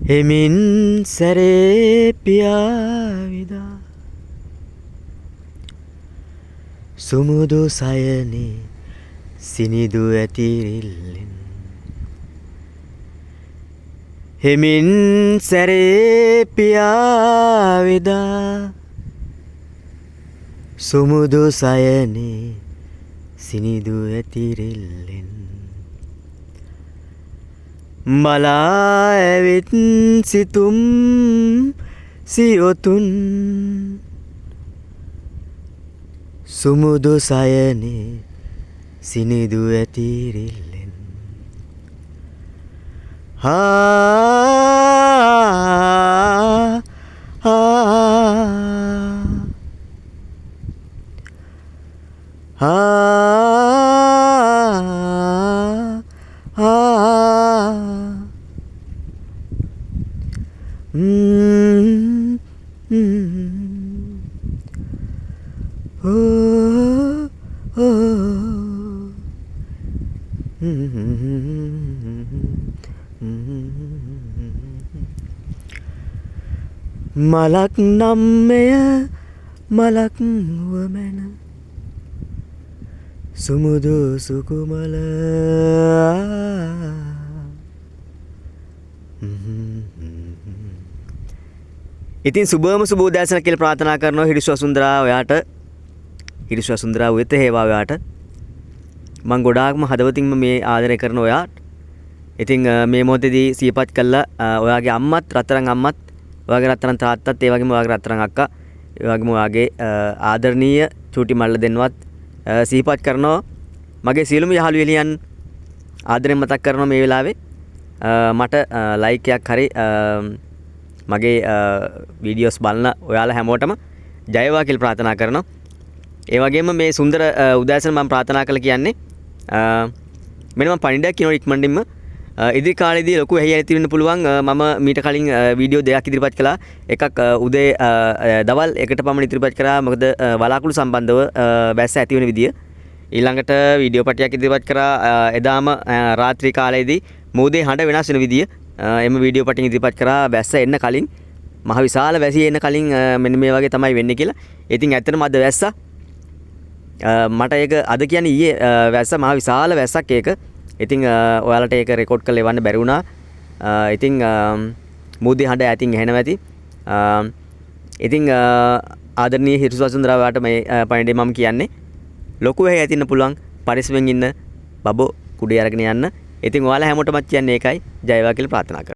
හෙමින් සැරේ පියා විදා සුමුදු සයනේ සිනිඳු ඇතිරිල්ලෙන් හෙමින් සැරේ පියා විදා සුමුදු සයනේ සිනිඳු ඇතිරිල්ලෙන් බලා ඇවිත් සිතුම් සියොතුන් සුමුදු සයනේ සිනිඳු ඇතිරිල්ලෙන් හා හා හා මලක් නම් මෙය මලක් වුව මැන සුමුදු සුකුමල. ඉතින් සුබම සුබ උදෑසනක් කියලා ප්‍රාර්ථනා කරනවා හිරිසු වසුන්දරා ඔයාට. හිරිසු වසුන්දරා උයත හේවා ඔයාට. මං ගොඩාක්ම හදවතින්ම මේ ආදරය කරන ඔයාට. ඉතින් මේ මොහොතේදී සිහිපත් කළා ඔයාගේ අම්මත් රත්තරන් අම්මත්, ඔයාගේ රත්තරන් තාත්තත්, ඒ වගේම ඔයාගේ රත්තරන් අක්කා, ඒ වගේම ඔයාගේ ආදරණීය චූටි මල්ල දෙන්නවත් සිහිපත් කරනවා. මගේ සියලුම යහළු එළියන් ආදරෙන් මතක් කරනවා මේ වෙලාවේ. මට ලයික් එකක් හරි මගේ වීඩියෝස් බලන ඔයාලා හැමෝටම ජය වේවා කියලා ප්‍රාර්ථනා කරනවා. ඒ වගේම මේ සුන්දර උදෑසන මම ප්‍රාර්ථනා කළ කියන්නේ මෙන්න මම පණිවිඩයක් කියනවා ඉක්මනින්ම. ඉදිරි කාලේදී ලොකු ඇහි ඇති වෙන්න පුළුවන්. මම මීට කලින් වීඩියෝ දෙකක් ඉදිරිපත් කළා. එකක් උදේ දවල් එකට පමණ ඉදිරිපත් කරා. මොකද වලාකුළු සම්බන්ධව වැස්ස ඇති වෙන විදිය. ඊළඟට වීඩියෝ පටියක් ඉදිරිපත් කරා එදාම රාත්‍රී කාලයේදී මූදේ හඬ වෙනස් වෙන විදිය. එම වීඩියෝ පටින් ඉදිරිපත් කරා වැස්ස එන්න කලින්, මහ විශාල වැසි එන්න කලින් මෙන්න මේ වගේ තමයි වෙන්නේ කියලා. ඉතින් ඇත්තටම අද වැස්සා. මට ඒක අද කියන්නේ ඊයේ වැස්ස, මහ විශාල වැස්සක් ඒක. ඉතින් ඔයාලට ඒක රෙකෝඩ් කරලා එවන්න බැරි වුණා. ඉතින් මූදේ හඬ ඈතින් ඇහෙනවා ඇති. ඉතින් ආදරණීය හිරුසු වසුන්දරා ඔයාට මේ පණිවිඩය මම කියන්නේ. ලොකු ඇහි ඇතින්න පුළුවන්, පරිස්සමෙන් ඉන්න, බබෝ කුඩේ අරගෙන යන්න. ඉතින් ඔයාලා හැමෝටමත් කියන්නේ ඒකයි. ජය වේවා කියලා ප්‍රාර්ථනා කරනවා.